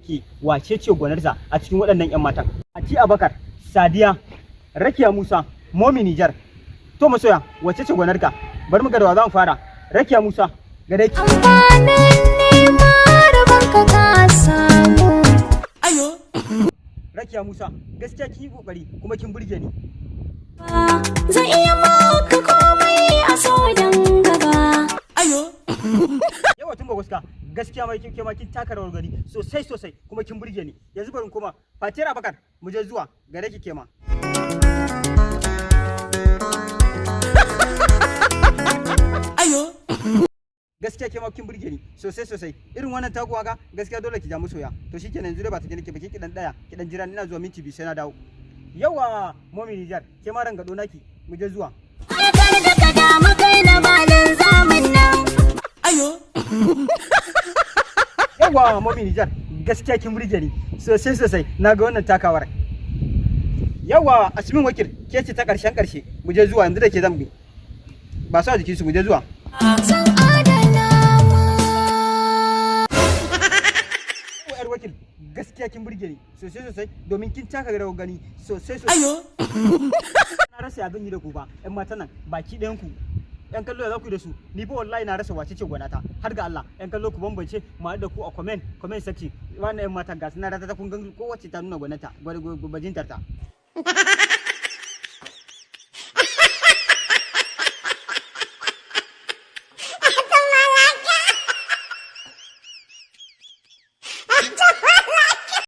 Ki wace ce gwanarsa a cikin waɗannan 'yan matan? Ati Abakar, Sadiya, Rakiya Musa, Momi Nijar. To masoya, wace ce gwanarka? Bari mu ga da wa za mu fara. Rakiya Musa, gare ki. Amfanin nema rabon ka ka samu. Rakiya Musa, gaskiya kin yi kokari kuma kin burge ni. Zan iya maka komai a so don gaba. Yawa tun ba gaskiya mai kin ma kin taka rawar gani sosai sosai kuma kin burge ni. Yanzu bari in koma Fatiyar Abakar, mu je zuwa gare ki kema. Gaskiya ke ma kin burge ni sosai sosai. Irin wannan taku haka gaskiya dole ki ja masoya. To shikenan, yanzu dai ba ta nake ba, ki dan daya, ki dan jira, ina zuwa minti 2 sai na dawo. Yawa Momi Nijar, ke ma rangado naki, mu je zuwa. Kar da ka damu kai na balin zaman nan. Yawa Momi Nijar, gaskiya kin burge ni sosai sosai, na ga wannan takawar. Yawa Asmin Wakil, ke ce ta karshen karshe, mu je zuwa, yanzu da ke zan bi ba su a jikin su, mu je zuwa. Zan adana ma. Yawa yar Wakil, gaskiya kin burge ni sosai sosai domin kin taka rawar gani sosai sosai. Na rasa ya zan yi da ku ba yan matan nan baki ɗayan ku. Yan kallo, ya za ku yi da su? Ni fa wallahi na rasa wace ce gwanata har ga Allah. Yan kallo, ku bambance mu haɗu da ku a comment section. Wannan yan matan ga su na rata, kun gan kowace ta nuna gwanata bajintar ta.